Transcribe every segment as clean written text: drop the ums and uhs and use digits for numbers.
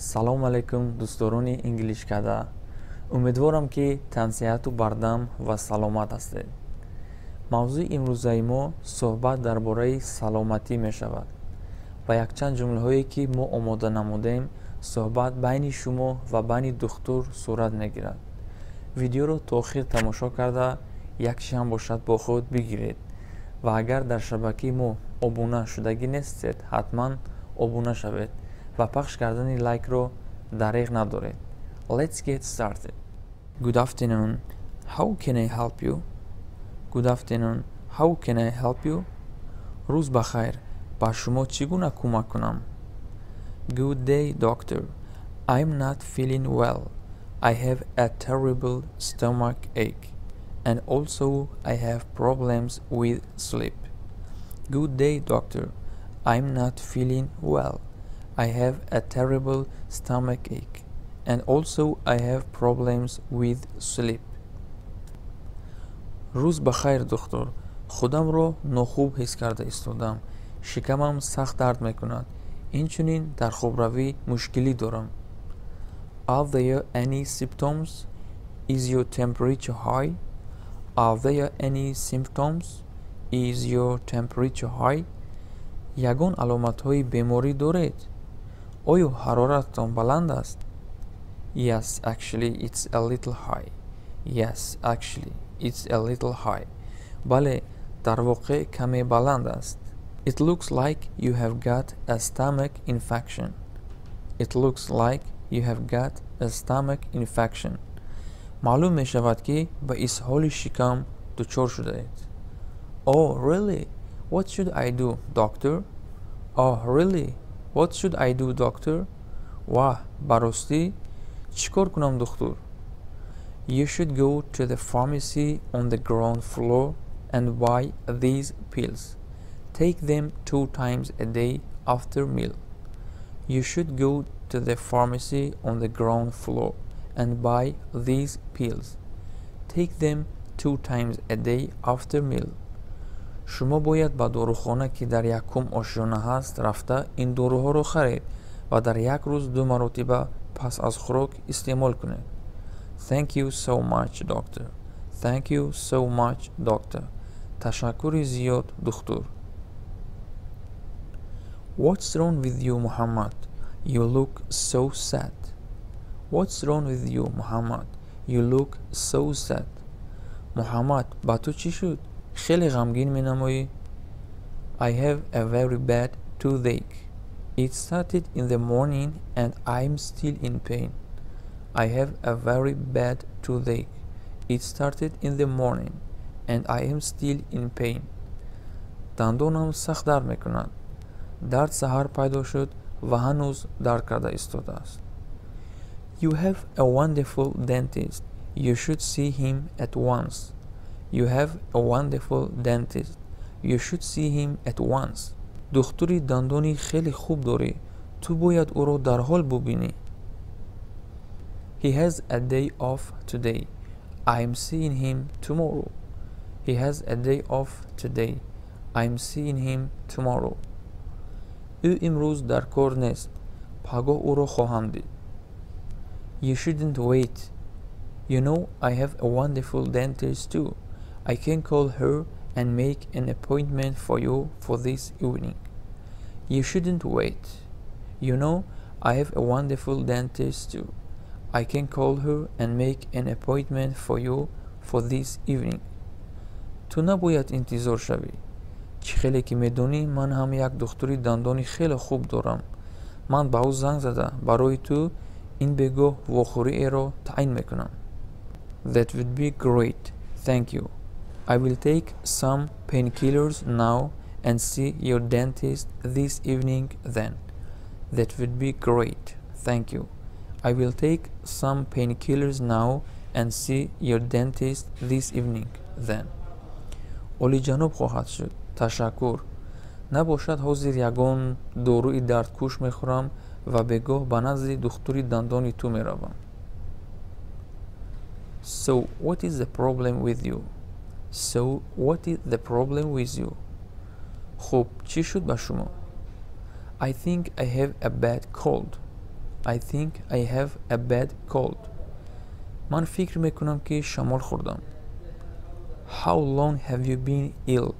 Салому алайкум, дӯстдорони Инглишкада. Умедворам, ки тансиҳату бардам ва саломат ҳастед. Мавзӯи имрӯзаи мо суҳбат дар бораи саломатӣ мешавад ва якчанд ҷумлаҳое, ки мо омода намудем, суҳбат байни шумо ва байни духтур сурат мегирад. Видеоро то охир тамошо карда, як чиҳам бошад, бо худ бигиред ва агар дар шабакаи мо обуна шудагӣ нестед, ҳатман обуна шавед ва пахш кардани лайкро дареғ надоред. Let's get started. Good afternoon. How can I help you? Good afternoon. How can I help you? Рӯз ба хайр. Ба шумо чӣ гуна кӯмак кунам? Good day, doctor. I'm not feeling well. I have a terrible stomach ache and also I have problems with sleep. Good day, doctor. I'm not feeling well. I have a terrible stomach ache and also I have problems with sleep. Рӯз ба хайр, духтур. Худамро нохуб ҳис карда истодам. Шикамам сахт дард мекунад, инчунин дар хобравӣ мушкилӣ дорам. Are there any symptoms? Is your temperature high? Are there any symptoms? Is your temperature high? Ягон аломатҳои беморӣ доред? Оё ҳарорататон баланд аст? Yes, actually, it's a little high. Yes, actually, it's a little high. Бале, дар воқеъ каме баланд аст. It looks like you have got a stomach infection. It looks like you have got a stomach infection. Маълум мешавад, ки ба исҳоли шикам дучор шудаед. Oh, really? What should I do, doctor? Oh, really? What should I do, doctor? Ваҳ, ба ростӣ? Чӣ кор кунам, духтур? You should go to the pharmacy on the ground floor and buy these pills. Take them two times a day after meal. You should go to the pharmacy on the ground floor and buy these pills. Take them two times a day after meal. Шумо бояд ба дорухона, ки дар якум ошёна ҳаст, рафта, ин доруҳоро харед ва дар як рӯз ду маротиба пас аз хӯрок истеъмол кунед. Thank you so much, doctor. Thank you so much, doctor. Ташаккури зиёд, духтур. What's wrong with you, Muhammad? You look so sad. What's wrong with you, Muhammad? You look so sad. Муҳаммад, ба ту чӣ шуд? Хеле ғамгин менамоӣ. I have a very bad toothache. It started in the morning and I'm still in pain. I have a very bad toothache. It started in the morning and I am still in pain. Дандонам сахт дард мекунад. Дард саҳар пайдо шуд ва ҳанӯз дард карда истодааст. You have a wonderful dentist. You should see him at once. You have a wonderful dentist. You should see him at once. Духтури дандони хеле хуб дорӣ. Ту бояд ӯро дарҳол бубинӣ. He has a day off today. I'm seeing him tomorrow. He has a day off today. I'm seeing him tomorrow. Ӯ имрӯз дар кор нест. Пагоҳ ӯро хоҳам дид. You shouldn't wait. You know, I have a wonderful dentist too. I can call her and make an appointment for you for this evening. You shouldn't wait. You know, I have a wonderful dentist too. I can call her and make an appointment for you for this evening. Ту набояд интизор шавӣ. Чӣ хеле ки медонӣ, ман ҳам як духтури дандони хеле хуб дорам. Ман ба ӯ занг зада, барои ту ин бегоҳ вохӯриеро таъин мекунам. That would be great. Thank you. I will take some painkillers now and see your dentist this evening then. That would be great. Thank you. I will take some painkillers now and see your dentist this evening then. Олиҷаноб хоҳад шуд. Ташаккур. Набошад, ҳозир ягон доруи дардкуш мехӯрам ва бегоҳ ба назди духтури дандони ту меравам. So what is the problem with you? So what is the problem with you? Хуб, чӣ шуд ба шумо? I think I have a bad cold. I think I have a bad cold. Ман фикр мекунам, ки шамол хӯрдам. How long have you been ill?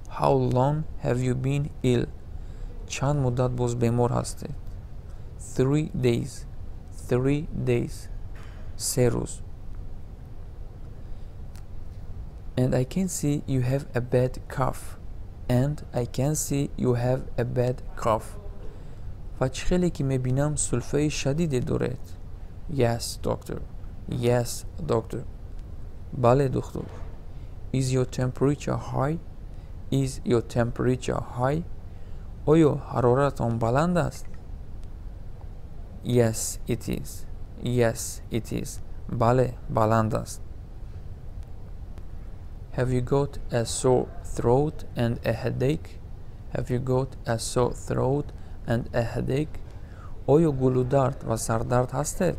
How long have you been ill? Чанд муддат боз бемор ҳастед? 3 days. 3 days. 3 рӯз. And I can see you have a bad cough. And I can see you have a bad cough. Ва чӣ хеле ки мебинам, сулфаи шадиде доред. Yes, doctor. Yes, doctor. Бале, духтур. Is your temperature high? Is your temperature high? Оё ҳароратон баланд аст? Yes, it is. Yes, it is. Бале, баланд аст. Have you got a sore throat and a headache? Have you got a sore throat and a headache? Оё гулудард ва сардард ҳастед?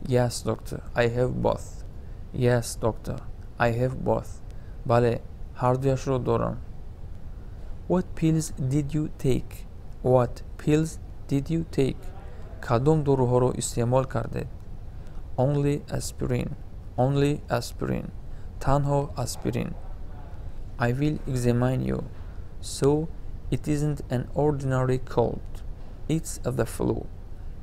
Yes, doctor, I have both. Yes, doctor, I have both. Бале, ҳардуяшро дорам. What pills did you take? What pills did you take? Кадом доруҳоро истеъмол кардед? Only aspirin. Only aspirin. Танҳо аспирин. I will examine you. So it isn't an ordinary cold. It's the flu.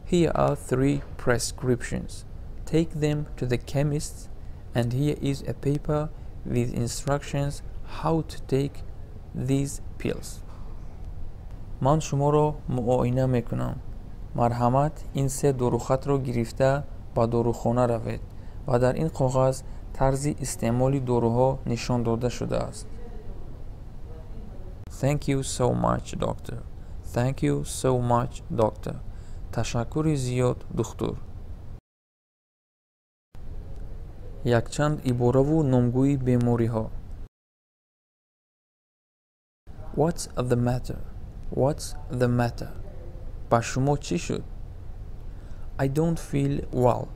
Here are three prescriptions. Take them to the chemist, and here is a paper with instructions how to take these pills. Ман шуморо муоина мекунам. Марҳамат, ин се дорухатро гирифта ба дорухона равед ва дар ин коғаз тарзи истеъмоли доруҳо нишон дода шудааст. Thank you so much, doctor. Thank you so much, doctor. Ташаккури зиёд, духтур. Якчанд ибораву номгӯи бемориҳо. What's the matter? What's the matter? Ба шумо чӣ шуд? I don't feel well.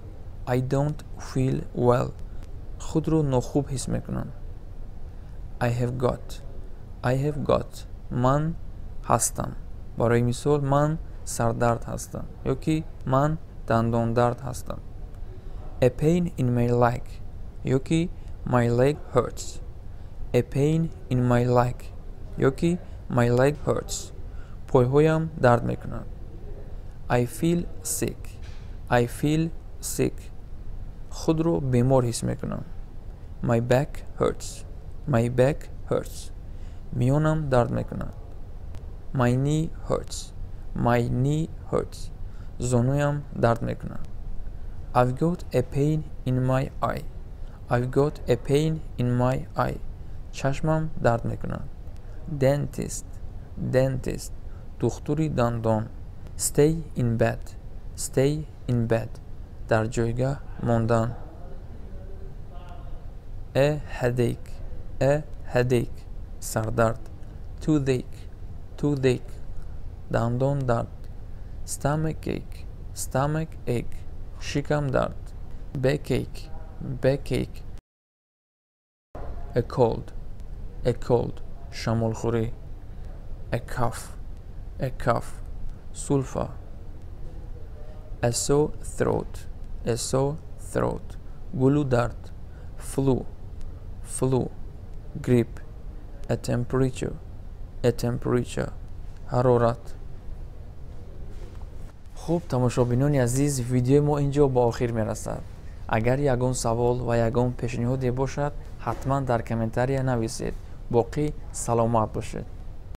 I don't feel well. Худро нохуб ҳис мекунам. I have got. I have got. Ман ҳастам. Барои мисол, ман сардард ҳастам ё ки ман дандондард ҳастам. A pain in my leg ё ки my leg hurts. A pain in my leg ё ки my leg hurts. Пойҳоям дард мекунанд. I feel sick. I feel sick. Худро бемор ҳис мекунам. My back hurts. My back hurts. Миёнам дард мекунад. My knee hurts. My knee hurts. Зонуям дард мекунад. I've got a pain in my eye. I've got a pain in my eye. Чашмам дард мекунад. Dentist. Dentist. Духтури дандон. Stay in bed. Stay in bed. Дар ҷойгаҳ мондан. A headache. A headache. Сардард. Toothache. Toothache. Дандон дард. Stomach ache. Stomach ache. Шикам дард. Backache. Backache. A cold. A cold. Шамолхӯрӣ. A cough. A cough. Сулфа. A sore throat. A sore throat. Гулудард. Flu. Flu. Грипп. A temperature. A temperature. Ҳарорат. Хуб, тамошобинони азиз, видеои мо ин ҷо ба охир мерасад. Агар ягон савол ва ягон пешниҳоде бошад, ҳатман дар комментария нависед. Боқӣ саломат бошед.